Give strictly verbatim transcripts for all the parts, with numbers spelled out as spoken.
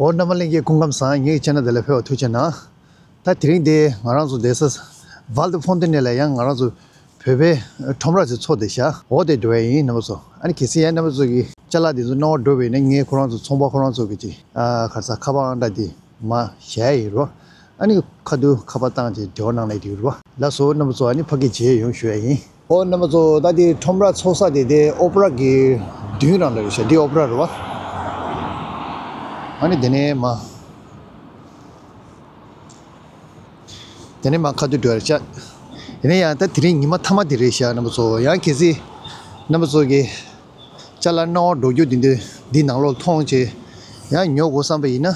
འོ་རྣམ་པ་ལྷན་རྒྱས་སྐུ་ཁམས་བཟང་། ངེད་ཀྱི་ཆེ་ན་དེ་ལ་ཕེབས་པ་ཐུགས་རྗེ་གནང་། ད་དེ་རིང་དེ་ང་རང་ཚོ་བསྡད་ས་ཝལ་ཌི་ཕོན་ཏེ་ནེ་ལ་ཡང་ང་རང་ཚོ་བོད་པའི་ཁྲོམ་ར་ཚོ་ཚོགས་བསྡད་ཤག་འོ་དེ་འགྲོ་ཡ་ཡིན་རྣམ་པ་ཚོ། ཨ་ནི་གལ་སྲིད་ཡང་རྣམ་པ་ཚོ་གི་ཅ་ལག་དེ་ཚོ་སྣང་བ་འགྲོ་བས་ན་ངས་ཁོ་རང་ཚོ་ཚོང་པ་ཁོ་རང་ཚོ་གི་ཅིག་ཨ་ག་རེ་ཟ་ཁ་པར་ཨང་གྲངས་དེ་མར་བཞག་ཡ་ཡིན་རོ། ཨ་ནི་ཁ་ཐུག་ཁ་པར་བཏང་བྱས་འབྲེལ་བ་གནང་ལེ་འགྲིག་རོ། ལགས་སོ་རྣམ་པ་ཚོ། ཨ་ནི་ཕ་གི་མཇལ་ཡོང་ཞུ་ཡ་ཡིན། ཨོ་རྣམ་པ་ཚོ། ད་འདི་ཁྲོམ་ར་ཚོགས་ས་དེ་དེ་ཨོ་པ་ར་གི་མདུན་རང་ལ་རེད་ཤག་འདི་ཨོ་པ་ར་རེད་བ། ཨ་ནི་དེ་ནས་མ། དེ་ནས་མ་ཁ་ཐུག་འགྲོ་ཡ་རེད་ཤག་ཡིན་ན་ཡང་ད་དེ་རིང་ཉི་མ་མཐའ་མ་དེ་རེད་ཤག་རྣམ་པ་ཚོ། ཡང་གལ་སྲིད་རྣམ་པ་ཚོ་གི་ཅ་ལག་སྣང་བ་འགྲོ་རྒྱུ་དེ་འདི་འདི་ནང་ལོགས་མཐོང་བྱས་ཡང་ཉོ་དགོས་བསམ་པ་ཡིན་ན།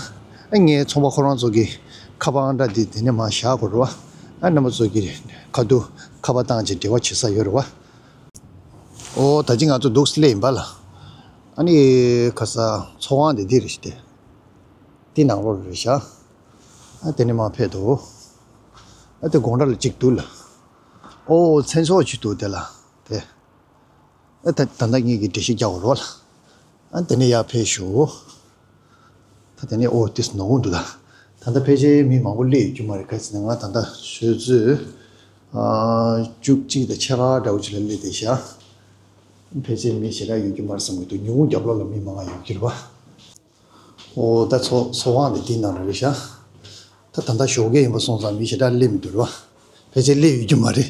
ཨ་ངའི་ཚོང་པ་ཁོ་རང་ཚོ་གི་ཁ་པར་ཨང་གྲངས་འདི་དེ་ནས་མ་བཞག་དགོས་རེད་བ། ཨ་རྣམ་པ་ཚོ་གི་ཁ་ཐུག་ཁ་པར་བཏང་བྱས་འབྲེལ་བ་བྱེད་ས་ཡོད་རེད་བ། ཨོ་ད་ཅི་ང་ཚོ་འདུག་སླེབས་ཡིན་པ་ལ། ཨ་ནི་ཁ་ས་ཚོགས་ཁང་དེ་འདི་རེད་ཤག་དེ་འདི་ནང་ལོགས་རེད་ཤག་ཨ་དེ་ནས་མ་ཕེབས་འདུག་ཨ་དེ་དགོང་དག་ལ་གཅིག་འདུག་ལ། ཨོ་མཚན་ཚོགས་གཅིག་འདུག་དེ་ལ་དེ། ཨ་ད་ད་ལྟ་ངེད་ཀྱིས་འགྲེལ་བཤད་རྒྱག་དགོས་རེད་བ་ལ། ཨ་དེ་ནས་ཡར་ཕེབས་ཤོག་ད་དེ་ནས་ཨོ་ཏིས་ནོར་འདུག་ད། ད་ལྟ་ཕལ་ཆེར་མི་མང་པོ་སླེབས་ཡོད་རྒྱུ་མ་རེད། ག་རེ་ཟེར་ན་ང་ད་ལྟ་ཆུ་ཚོད་ཨ་བཅུ་གཅིག་དང་ཕྱེད་ཀ་འདྲ་བོ་ཅིག་ལ་སླེབས་བསྡད་ཤག་ཕལ་ཆེར་མི་ཞེ་དྲག་ཡོད་རྒྱུ་མ་རེད་བསམ་གྱི་འདུག་ཉུང་ཉུང་རྒྱབ་ལོགས་ལ་མི་མང་ང་ཡོད་ཀྱི་རེད་བ། ཨོ་ད་ཚོགས་ཚོགས་ཁང་དེ་དེའི་ནང་ལ་རེད་ཤག་ད་ད་ལྟ་ཞོགས་ཀས་ཡིན་པ་སོང་ཙང་མི་ཞེ་དྲག་སླེབས་མི་འདུག་རེད་བ། ཕལ་ཆེར་སླེབས་ཡོད་རྒྱུ་མ་རེད།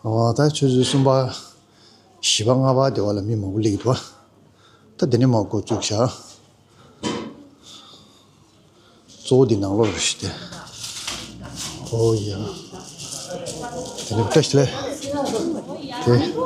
ཨོ་ད་ཆུ་ཚོད་གསུམ་པ་བཞི་པ་ལྔ་པ་དེ་བ་ལ་མི་མང་པོ་སླེབས་འདུག་ད་དེ་ནས་མར་འགོ་བཙུགས་ཤག་གཙོ་བོ་འདི་ནང་ལོགས་རེད་ཤག་དེ། ཨོ་ཡ། དེ་ནས་བཀྲ་ཤིས་བདེ་ལེགས། དེ།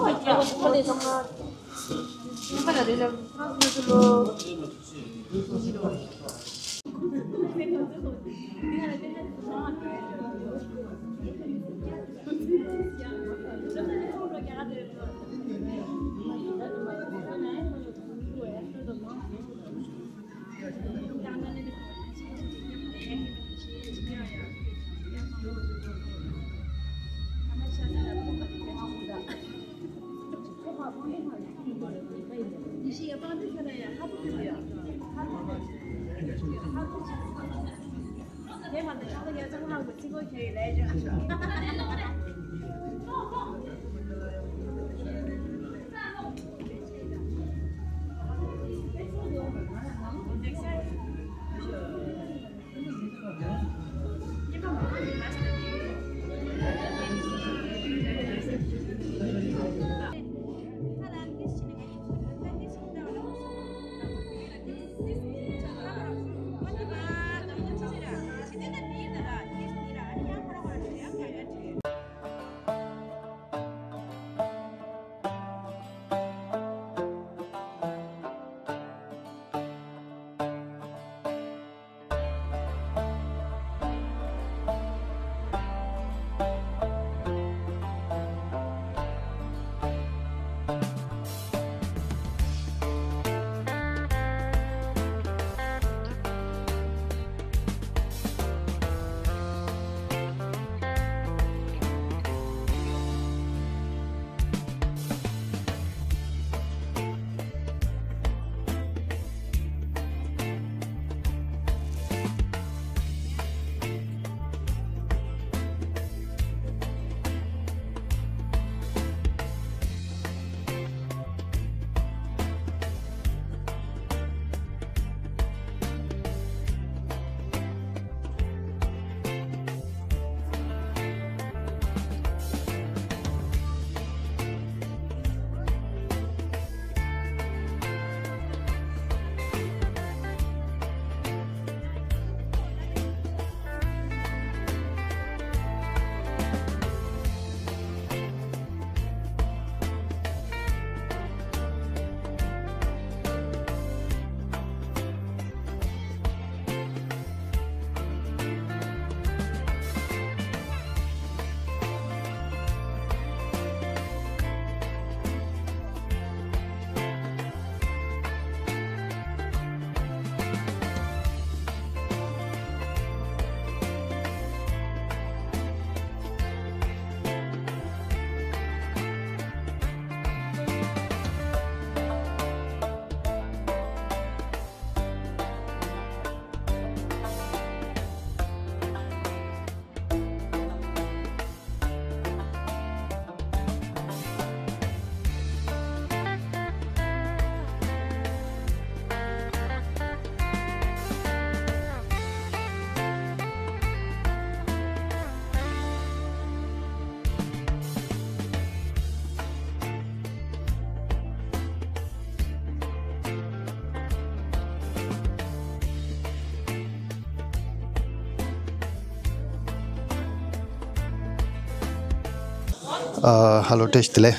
ཨ། ཧ་ལོ། བཀྲ་ཤིས་བདེ་ལེགས།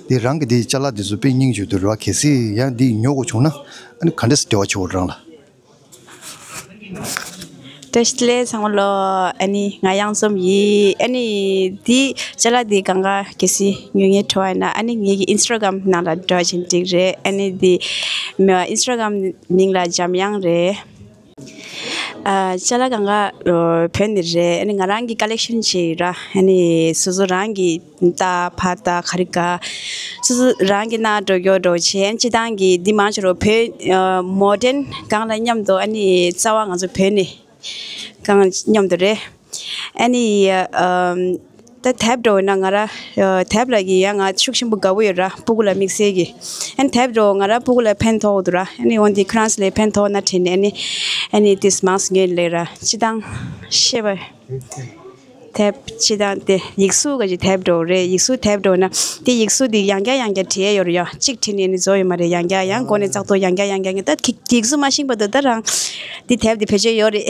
འདི་རང་གི་འདི་ཅ་ལག་འདི་ཚོ་དཔེ་སྙིང་རྗེ་འདུག་ར། གལ་སྲིད་ཡང་འདི་ཉོ་དགོས་བྱུང་ན་ཨ་ནི་ག་འདྲས་སེ་འབྲེལ་བ་བྱེད་དགོས་རང་ལ། བཀྲ་ཤིས་བདེ་ལེགས་ཚང་མ་ལོ། ཨ་ནི་ང་གཡང་འཛོམས་ཡིན། ཨ་ནི་འདི་ཅ་ལག་འདི་གང་ག་གལ་སྲིད་ཉོ་མཁན་འཕྲད་པ་ཡིན་ན་ཨ་ནི་ངེད་ཀྱི་ཨིན་སི་ཊ་གྷ་རམ་ནང་ལ་འབྲེལ་བ་བྱེད་འགྲིག་རེད། ཨ་ནི་འདི་ཨིན་སི་ཊ་གྷ་རམ་མིང་ལ་འཇམ་དབྱངས་རེད། ཨ། ཅ་ལག་གང་ག་བོད་ནས་རེད། ཨ་ནི་ང་རང་གི་ཀ་ལེག་ཤན་བྱས་ཡོད་ར། ཨ་ནི་སོ་སོ་རང་གི་རྟ་ཕག་རྟ་ག་རེ་ག་སོ་སོ་རང་གི་ན་འགྲོ་སྐྱོ་འགྲོ་བྱས། ཨ་ནི་སྤྱི་བཏང་གི་འདི་མང་ཆེ་རོ་བོད་མོ་ཌན་གང་ལ་མཉམ་དུ་ཨ་ནི་རྩ་བ་ང་ཚོ་བོད་ནས་གང་མཉམ་དུ་རེད། ཨ་ནི་ཨམ། ད་དེབ་འགྲོ་ན་ང་ར་དེབ་ལ་གི་ཡ་ང་ཤུགས་ཆེན་པོ་དགའ་བོ་ཡོད་ར། སྤུ་གུ་ལ་དམིགས་བསལ་གི། ཨ་ནི་དེབ་འགྲོ་ང་ར་སྤུ་གུ་ལ་ཕན་ཐོགས་འདུག་ར། ཨ་ནི་འོན་ཏེ་ཁྱོད་རང་ཚོ་ལ་ཕན་ཐོགས་ན་དྲན་ནས་ཨ་ནི་ཨ་ནི་ཏིས་མང་སུ་ངས་ལས་ར་སྤྱི་བཏང་ཤེས་པ། དེབ་སྤྱི་བཏང་དེ་ཡིག་གཟུགས་ག་ཅིག་དེབ་འགྲོ་རེད། ཡིག་གཟུགས་དེབ་འགྲོ་ན་དེ་ཡིག་གཟུགས་དེ་ཡང་བསྐྱར་ཡང་བསྐྱར་བྲིས་ཡ་ཡོད་རེད་ཡ། གཅིག་བྲིས་ནས་ནི་བཟོ་ཡོད་མ་རེད། ཡང་བསྐྱར་ཡང་སྒོ་ནས་ཙག་ཏོ་ཡང་བསྐྱར་ཡང་བསྐྱར་ངས་ད་ཡིག་གཟུགས་མ་ཤེས་པ་དེ་ད་རང་དེ་དེབ་དེ་བེད་སྤྱོད་ཡོད་རེད།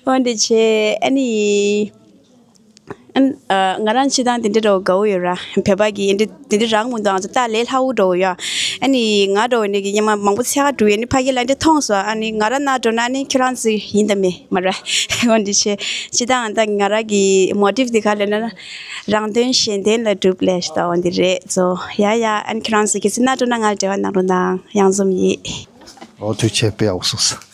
འོན་ཏེ་ཆེ་ཨ་ནི། ཨ། ང་རང་སྤྱི་བཏང་དེ་འདྲ་འགྲོ་དགའ་བོ་ཡོད་ར། བོད་པ་གི་འདི་འདི་འདྲ་རང་མི་འདུག་ང་ཚོ་ད་ལས་སླ་བོ་འགྲོ་ཡ། ཨ་ནི་ང་འགྲོ་ནི་གི་ཉི་མ་མང་པོ་ཚེ་ཁ་འགྲོ་ཡ་ནི་ཕ་གི་ལ་འདི་མཐོང་སོང་། ཨ་ནི་ང་ར་ན་འགྲོ་ན་ནི་ཁྱོད་རང་ཚོ་ཡིན་ད་མེད་མ་ར། འོན་ཏེ་ཆེ་སྤྱི་བཏང་ད་ང་ར་གི་མོ་ཊིབ་དེ་ག་ལ་ན་རང་དོན་གཞན་དོན་ལ་སྒྲུབ་ལས་ཤ་ད་འོན་ཏེ་རེད་ཚོ། ཡ་ཡ། ཨ་ནི་ཁྱོད་རང་ཚོ་གི་ཚེ་ན་འགྲོ་ན་ང་ལ་འབྲེལ་བ་གནང་རོགས་གནང་། གཡང་འཛོམས་ཡིན། ཨོ་ཐུགས་རྗེ་ཆེ། དཔེ་ཡག་པོ་གསུངས་སོང་།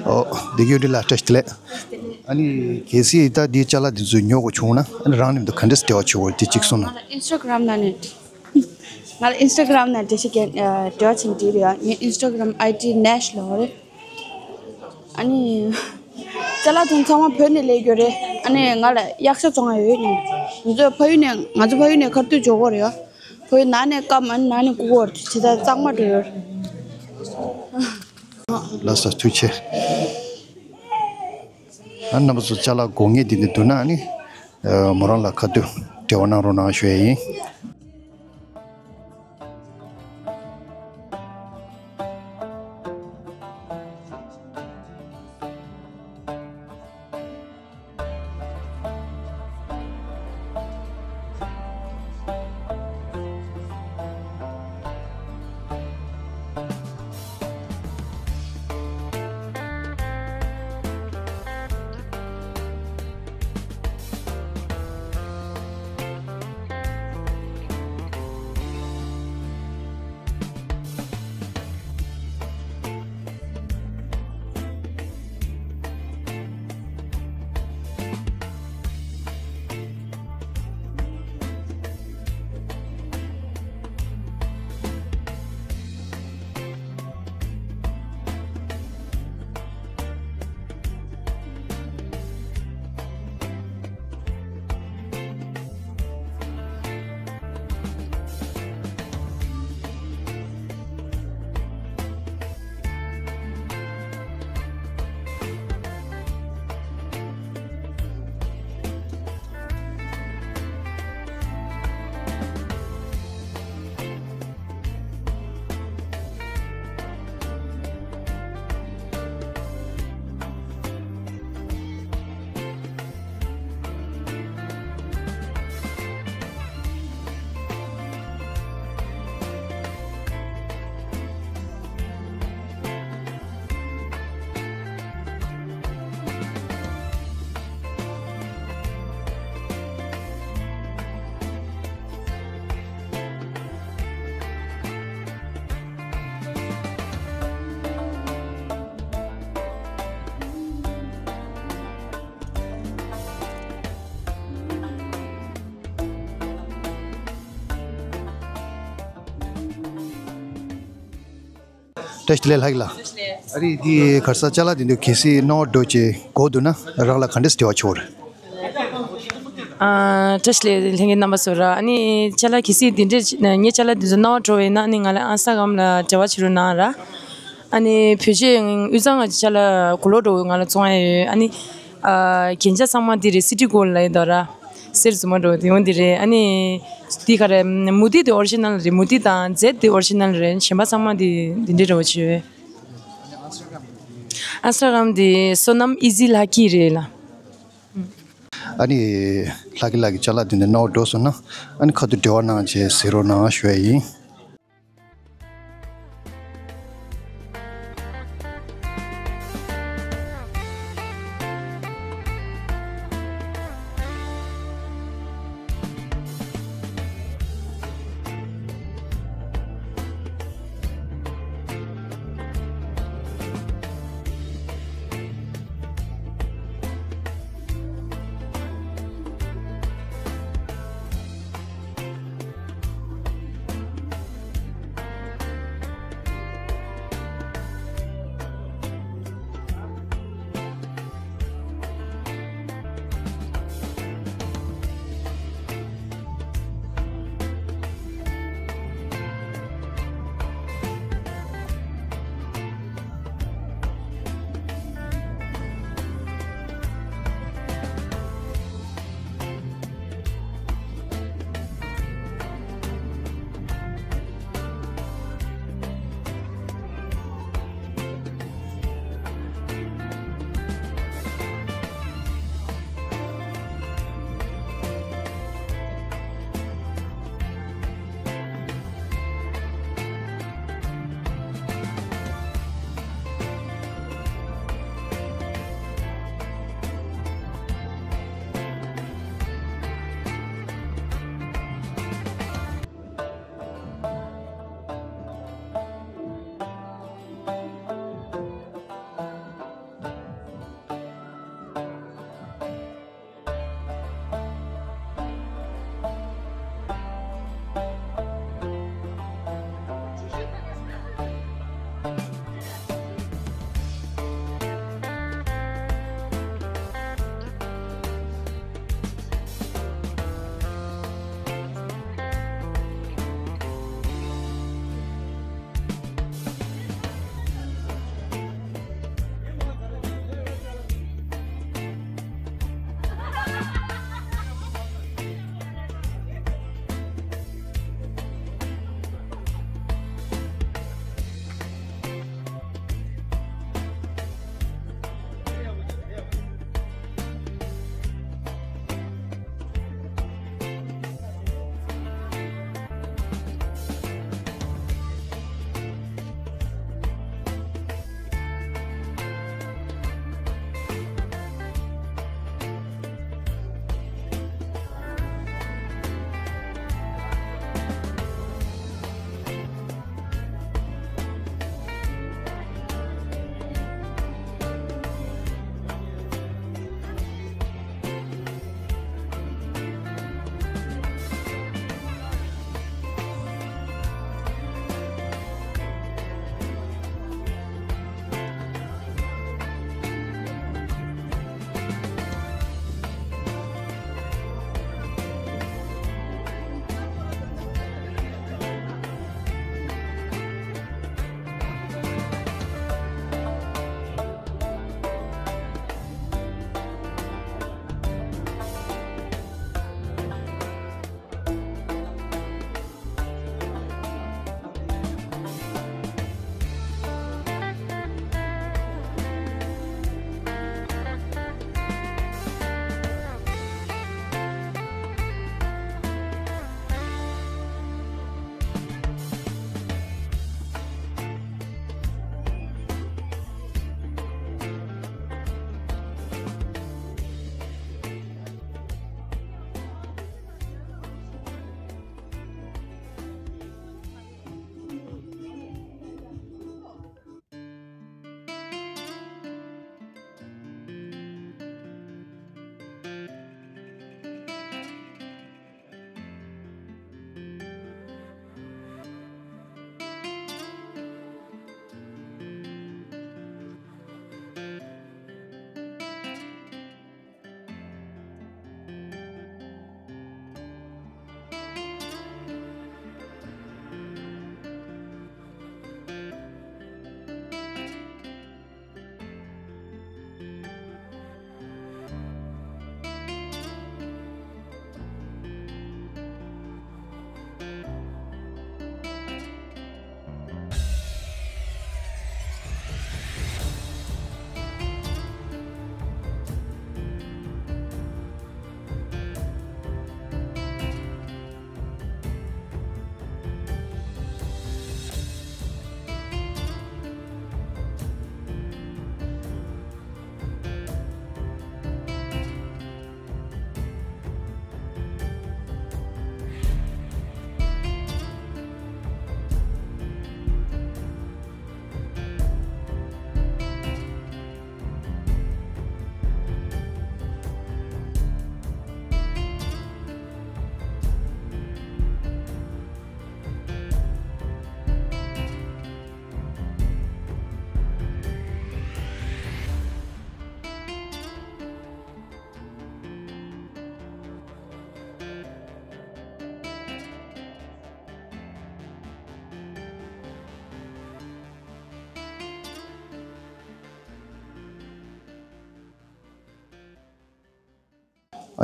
ཨོ། བདེ་སྐྱིད་ལགས་བཀྲ་ཤིས་བདེ་ལེགས། ཨ་ནི་གལ་སྲིད་ད་འདི་ཅ་ལག་འདི་ཚོ་ཉོ་དགོས་བྱུང་ན་ཨ་ནི་རང་མཉམ་དུ་ག་འདྲས་འབྲེལ་བ་བྱེད་དགོས་རེད་དེ་གཅིག་གསུངས་ན། ཨིན་སི་ཊ་གྷ་རམ་ནང་ནས། ང་ལ་ཨིན་སི་ཊ་གྷ་རམ་ནང་འབྲེལ་བཤད་རྒྱག་འབྲེལ་བ་བྱེད་འགྲིག་རེད་ཡ། ངའི་ཨིན་སི་ཊ་གྷ་རམ་ཨའི་ཌི་ནེཤ་ལབ་རེད། ཨ་ནི་ཅ་ལག་དེ་ཚང་མ་བོད་ནས་སླེབས་ཡོད་རེད། ཨ་ནི་ང་ལ་གཡག་ཤ་བཙོང་ཡ་ཡོད་ནི། ང་ཚོ་ཕ་ཡུལ་ནས་ང་ཚོ་ཕ་ཡུལ་ནས་ཁ་ཐུག་འབྱོར་གོ་རེད་ཡ། ཁོའི་ནང་ནས་སྐམ། ཨ་ནི་ནང་ནས་རྐུ་བར་ཇི་ལྟར་གཙང་མ་འགྲོ་ཡོད། ལགས་སོ། ཐུགས་རྗེ་ཆེ། ཨ་རྣམ་པ་ཚོ་ཅ་ལག་དགོས་ངེས་འདི་འདི་འདུག་ན་ཨ་ནི་མོ་རང་ལ་ཁ་ཐུག་འབྲེལ་བ་གནང་རོགས་གནང་ཞུ་ཡ་ཡིན། བཀྲ་ཤིས་བདེ་ལེགས་ལྷ་ཡི་ལགས། ཨ་རི་འདི་གར་ས་ཅ་ལག་འདི་ཚོ་གལ་སྲིད་སྣང་བ་འགྲོ་ཅིག་དགོས་འདུག་ན་རང་ལ་ག་འདྲས་འབྲེལ་བ་བྱེད་དགོས་རེད། ཨ། བཀྲ་ཤིས་བདེ་ལེགས་ལྷན་རྒྱས་རྣམ་པ་ཚོ་ར། ཨ་ནི་ཅ་ལག་གལ་སྲིད་འདི་འདྲས་ངའི་ཅ་ལག་འདི་ཚོ་སྣང་བ་འགྲོ་བས་ན་ཨ་ནི་ང་ལ་ཨན་སྟ་གྷ་རམ་ལ་འབྲེལ་བ་བྱེད་རོགས་གནང་ར། ཨ་ནི་བོད་ཆས་དབུས་གཙང་ང་ཅ་ལག་གོ་ལོག་འགྲོ་ང་ལ་བཙོང་ཡ་ཡོད། ཨ་ནི་ཨ། རྒྱན་ཆ་ཚང་མ་འདི་རེད། སི་ཊི་གོལ་ལ་ཡོད་དོ་ར། གསེར་རྫུན་མ་འགྲོ་དེ་འོ་འདི་རེད། ཨ་ནི་འདི་ག་རེ་མུ་ཏིག་དེ་ཨོ་རི་ཇི་ནལ་རེད། མུ་ཏིག་དང་རྫས་དེ་ཨོ་རི་ཇི་ནལ་རེད། གཞན་པ་ཚང་མ་འདི་འདི་འདྲས་རེད་བ་ཆེ། ཨན་སྟ་གྷ་རམ་འདི་བསོད་ནམས་ཨི་ཟི་ལྷ་སྐྱིད་རེད་ལ། ཨ་ནི་ལྷ་སྐྱིད་ལགས་ཀྱི་ཅ་ལག་འདི་ནས་སྣང་བ་འགྲོ་སོང་ན་ཨ་ནི་ཁ་ཐུག་འབྲེལ་བ་གནང་བྱས་གཟིགས་རོགས་གནང་ཞུ་ཡ་ཡིན།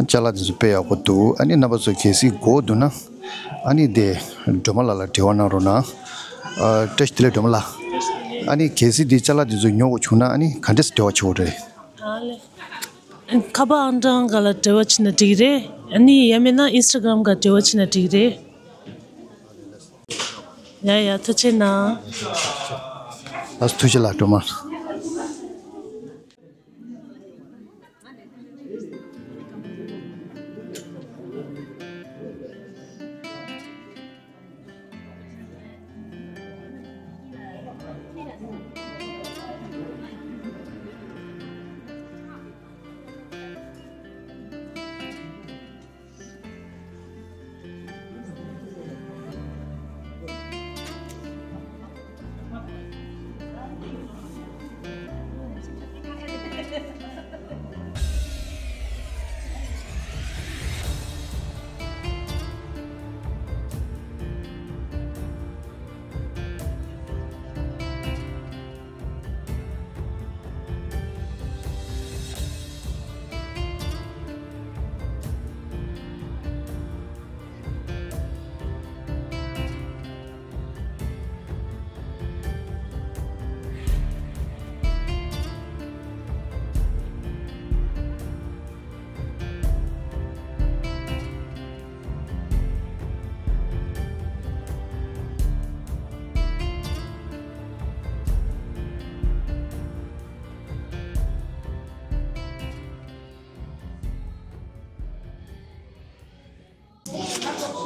ཅ་ལག་དེ་ཚོ་དཔེ་ཡག་པོ་འདུག་ཨ་ནི་རྣམ་པ་ཚོ་གལ་སྲིད་དགོས་འདུག་ན། ཨ་ནི་དེ་སྒྲོལ་མ་ལགས་ལ་འབྲེལ་བ་གནང་རོགས་གནང་། ཨ། བཀྲ་ཤིས་བདེ་ལེགས་སྒྲོལ་མ་ལགས། ཨ་ནི་གལ་སྲིད་དེ་ཅ་ལག་དེ་ཚོ་ཉོ་དགོས་བྱུང་ན་ཨ་ནི་ག་འདྲས་སེ་འབྲེལ་བ་བྱེད་དགོས་རེད། ཨ་ལེ། ཁ་པར་ཨང་གྲངས་སྒང་ལ་འབྲེལ་བ་བྱས་ན་འགྲིག་གི་རེད། ཨ་ནི་ཡང་མིན་ན་ཨིན་སི་ཊ་གྷི་རམ་སྒང་འབྲེལ་བ་བྱས་ན་འགྲིག་གི་རེད། ཡ་ཡ། ཐུགས་རྗེ་གནང་། ལགས་སོ། ཐུགས་རྗེ་ལགས་སྒྲོལ་མ།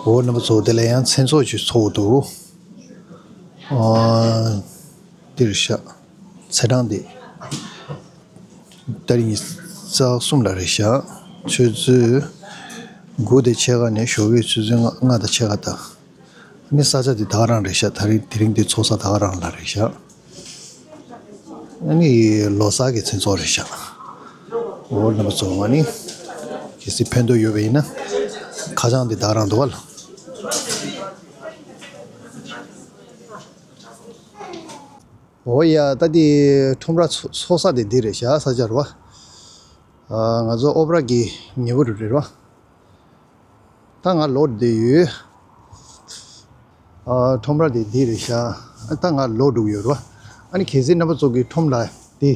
འོ། རྣམ་པ་ཚོ། དེ་ལ་ཡང་མཚན་ཚོགས་ཅིག་ཚོགས་འདུག་ཨ། འདིར་ཤག་ཚེས་གྲངས་འདི་ཏ་རིག་ཉི་ཤུ་རྩ་གསུམ་ལ་རེད་ཤག་ཆུ་ཚོད་དགུ་དང་ཕྱེད་ཀ་ནས་ཞོགས་པའི་ཆུ་ཚོད་ལྔ་ལྔ་དང་ཕྱེད་ཀ་དང་། ཨ་ནི་ས་ཆ་འདི་ད་ག་རང་རེད་ཤག་དེ་རིང་དེ་རིང་འདི་ཚོགས་ས་ད་ག་རང་ལ་རེད་ཤག་ཨ་ནི་ལོ་གསར་གྱི་མཚན་ཚོགས་རེད་ཤག་འོ། རྣམ་པ་ཚོ། ཨ་ནི་གལ་སྲིད་ཕེབས་འདོད་ཡོད་པ་ཡིན་ན་ཁ་བྱང་འདི་ད་ག་རང་འདུག་བ་ལ། འོ་ཡ། ད་འདི་ཁྲོམ་ར་ཚོ་ཚོགས་ས་དེ་འདི་རེད་ཤག་ས་ཆ་རེད་བ། ཨ། ང་ཚོ་ཨོ་པ་ར་གི་ཉེ་པོ་རུ་རེད་བ། ད་ང་ལོག་བསྡད་ཡོད། ཨ། ཁྲོམ་ར་དེ་འདི་རེད་ཤག་ད་ང་ལོག་འགྲོ་གི་ཡོད་རེད་བ། ཨ་ནི་གལ་སྲིད་རྣམ་པ་ཚོ་གི་ཁྲོམ་ར་དེ།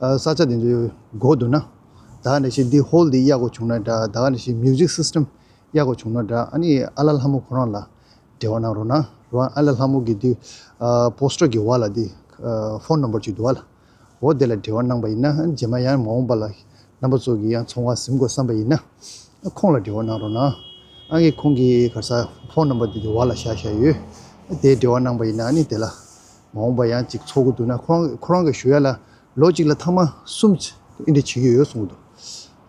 ཨ། ས་ཆ་དེ་ཚོ་དགོས་འདུག་ན། ད་ག་ནང་བཞིན་འདི་ཧོལ་དེ་གཡར་དགོས་བྱུང་ན་འདྲ། ད་ག་ནང་བཞིན་མིའུ་ཟིག་སིས་ཊམ་གཡར་དགོས་བྱུང་ན་འདྲ། ཨ་ནི་ཨ་ལ་ལྷ་མོ་ཁོ་རང་ལ་འབྲེལ་བ་གནང་རོགས་གནང་རོགས། ཨ་ལ་ལྷ་མོ་གི་འདི། ཨ། པོ་སི་ཊར་གི་འོག་ལ་འདི། ཨ། ཕོན་ནམ་བར་ཅིག་འདུག་བ་ལ། འོ། དེ་ལ་འབྲེལ་བ་གནང་པ་ཡིན་ན། ཨ། རྗེས་མ་ཡང་མ་འོངས་པ་ལ་རྣམ་པ་ཚོ་གིས་ཡང་ཚོང་ཁང་ཟིན་དགོས་བསམ་པ་ཡིན་ན། ཨ། ཁོང་ལ་འབྲེལ་བ་གནང་རོགས་གནང་། ཨ་ནི་ཁོང་གི་ག་རེ་ཟེར། ཕོན་ནམ་བར་དེ་འདི་འོག་ལ་བཞག་བཞག་ཡོད། དེ་འབྲེལ་བ་གནང་པ་ཡིན་ན་ཨ་ནི་དེ་ལ་མ་འོངས་པ་ཡང་ཅིག་ཚོགས་ཀྱི་འདུག་ན། ཁོ་རང་ཁོ་རང་གིས་ཞུ་ཡ་ལ་ལོ་གཅིག་ལ་ཐེངས་མ་གསུམ་འདི་འདྲ་བྱེད་ཀྱི་ཡོད་གསུངས་འདུག་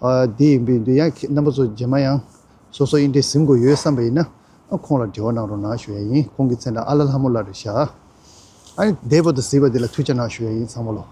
ཨ། དེ་ཡིན་པ་ཡིན་དུས་ཡང་རྣམ་པ་ཚོ་རྗེས་མ་ཡང་སོ་སོ་འདི་འདྲ་ཟིན་དགོས་ཡོད་བསམ་པ་ཡིན་ན། ཨ། ཁོང་ལ་འབྲེལ་བ་གནང་རོགས་གནང་ཞུ་ཡ་ཡིན། ཁོང་གི་མཚན་ལ་ཨ་ལ་ལྷ་མོ་ལགས་རེད་ཤག་ཨ་ནི་བདེ་པོ་དང་གཟིགས་པ་འདི་ལ་ཐུགས་རྗེ་གནང་ཞུ་ཡ་ཡིན། ཚང་མ་ལོ།